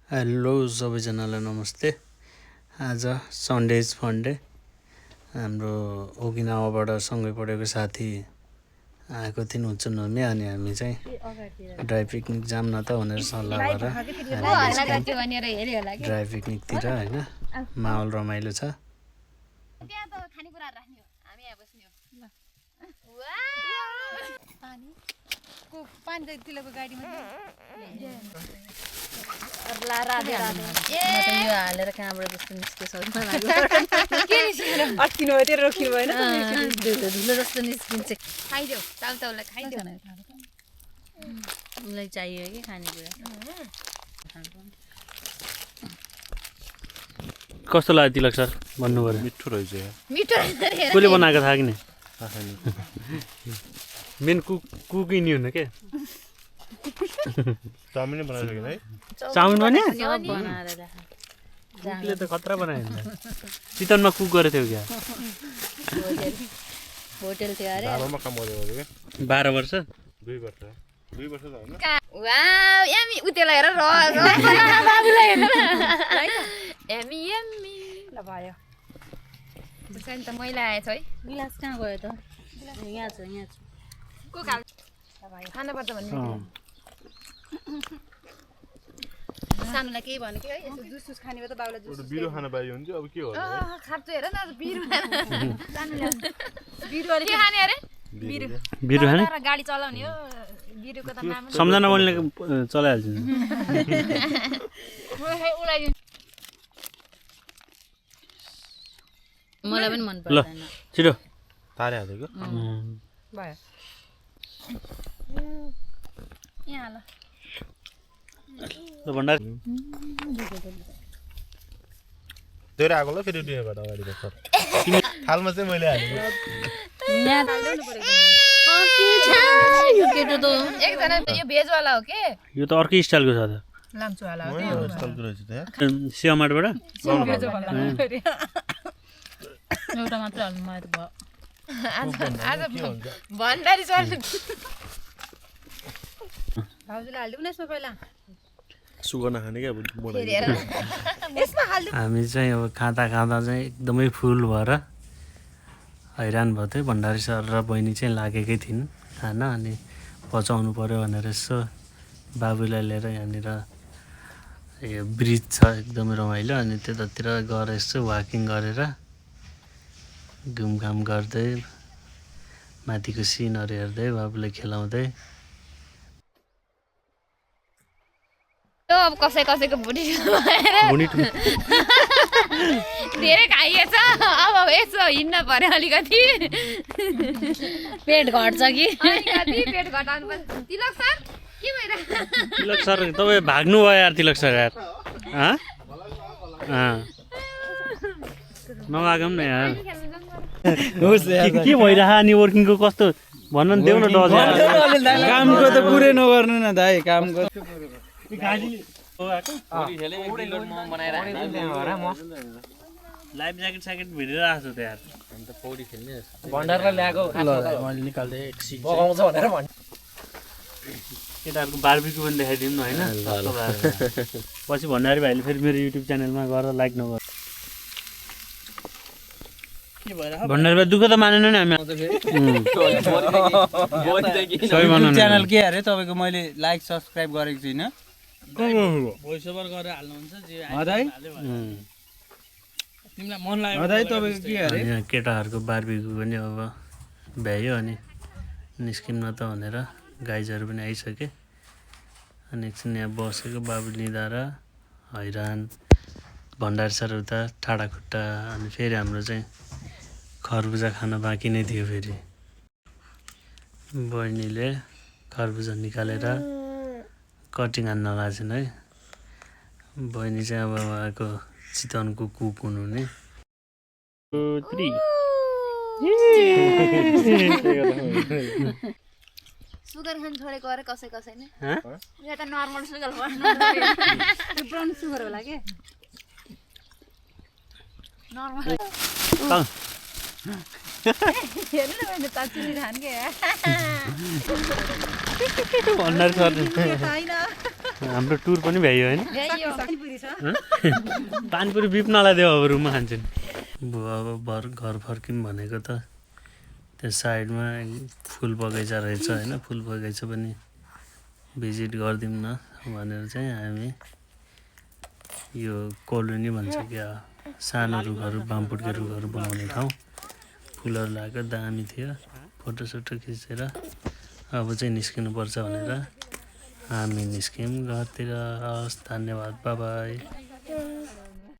Hello सबैजनालाई नमस्ते। आज सन्डे इज फन्डे। हाम्रो ओकिनावाबाट सँगै पढेको साथी आएको थिइन् उच्चनोमी, अनि हामी चाहिँ ड्राई पिकनिक जाऊँ न त भनेर सल्लाह गरेर ड्राई पिकनिकतिर होइन। माहौल रमाइलो छ। यो हालेर कहाँबाट जस्तो निस्केछ अट्किनु भयो त्यो रोकिनु भएन धुलो जस्तो निस्किन्छ। खाइदेऊ चाउचाउलाई खाइदेऊ। उसलाई चाहियो कि खानेकुरा। कस्तो लाग्यो तिलक सर भन्नु पर्यो? मिठो रहेछ। मिठो कसले बनाएको थाहा कि नि? मेन कुक यिनी हुनु के? चाउमिन बनाएको है? चाउमिन पनि बनाएर कुकले त खतरा बनायो नि। चितवनमा कुक गरेको थियो क्या? होटल थियो अरे। ढाबामा काम गरेको के? 12 वर्ष? 2 वर्ष। 2 वर्ष त होइन? वाउ यम्मी उतेला हेर बाबुलाई हेर्न यम्मी यम्मी ल भयो। त्यसैले त मैला आएछ है। गिलास कहाँ गयो त? यहाँ छ यहाँ छ। को खाल? खाना पर्छ भन्ने। सानोलाई केही भने के है? यसो जुस सुस खाने भए त बाबुलाई जुस बिरो खान पाइयो भने चाहिँ अब के गर्नु? खाप्छु हेर न बिरु सानोले बिरुवाले के खाने अरे? बिरु खाने? गाडी चलाउने हो बिरुको त नाम सम्झना बनिले चलाइहाल्छ नि। मलाई पनि मन ल पर्दैन। छिटो तारे हालेको? भयो। यहाँ ल भण्डार तेरो आगो ल फेरि दुईबाट अगाडि बस्छ। थालमा चाहिँ मैले हालेको। यो केटो त एकजना यो भेजवाला हो के? यो त अर्कै स्टाइलको छ त। लाम्चो होला हो यो स्टाइलको रहेछ त यहाँ। सियामाटबाट एउटा मात्र हाल्नु मलाई त भयो। आज भण्डारी सर भाउजूले हालिदिउँ न यसमा पहिला। सुगर नखाने क्या अब मलाई। यसमा हालिदिउँ। हामी चाहिँ अब खाँदा चाहिँ एकदमै फुल भएर हैरान भयो थियो। भण्डारी सर र बहिनी चाहिँ लागेकै थिइन् खाना, अनि पचाउनु पऱ्यो भनेर यसो बाबुलाई लिएर यहाँनिर यो ब्रिज छ एकदमै रमाइलो, अनि त्यतातिर गएर यसो वाकिङ गरेर घुमघाम गर्दै माथिको सिनहरू हेर्दै बाबुलाई खेलाउँदै। अब कसैको भुँडी धेरै खाइएछ। अब यसो हिँड्न पर्यो अलिकति। पेट घट्छ कि अलिकति पेट घटाउनु पर्छ। तिलक सर के भइरहेको? तिलक सर तपाईँ भाग्नु भयो यार तिलक सर यार। नभागौँ न यार। के भइरह नि वर्किङको कस्तो भन्न देऊ न डज। कामको त पुरै नगर्नु न दाइ, कामको लाइफ ज्याकेट स्याकेट भिडिरहेको छु त यार। अन्त पौडी खेल्ने भण्डारलाई ल्याएको मैले निकाल्दै एकछिन बगाउँछ भनेर भन्नु। केटाहरूको बार्बिक्यू पनि देखाइदिउँ न होइन। पछि भण्डारी भाइले फेरि मेरो युट्युब च्यानलमा गएर लाइक नगर। भण्डारी भाइ दुःख त मानेन नि हामी। च्यानल के अरे तपाईँको? मैले लाइक सब्सक्राइब गरेको छुइनँ। भोइस ओभर गरेर हाल्नुहुन्छ तिमीलाई मन लाग्यो दाइ तपाईँको के अरे? यहाँ केटाहरूको बार्बिक्यू पनि अब भ्यायो, अनि निस्किन्न त भनेर गाइजहरू पनि आइसके। अनि एकछिन यहाँ बसेको बाबु लिँदा र हैरान भण्डारी सर उता ठाडा खुट्टा। अनि फेरि हाम्रो चाहिँ खरबुजा खान बाँकी नै थियो। फेरि बहिनीले खरबुजा निकालेर कटिङ हान्न लाग्छन् है। बहिनी चाहिँ अब उहाँको चितवनको कुक हुनुहुने। सुगर खान छोडेको अरे कसैले। यो त नर्मल सुगर हो। ब्राउन सुगर होला के? नर्मल हेर्नु न मैले ताचिली धान के भण्डारी सर छैन। हाम्रो टुर पनि भ्याइयो होइन पानीपुरी छ पानीपुरी बिप नलाइदियो अब रुममा खान्छु नि अब घर फर्किउँ भनेको त त्यो साइडमा फुल बगैँचा रहेछ होइन फुल बगैँचा पनि भिजिट गरिदिउँ न भनेर चाहिँ हामी यो कोलोनी भन्छ क्या सानो रुखहरू बामपुटके रुखहरू बनाउने ठाउँ फुलहरू लगाएको दामी थियो फोटोसोटो खिचेर अब चाहिँ निस्किनुपर्छ भनेर हामी निस्क्यौँ घरतिर हस् धन्यवाद बाई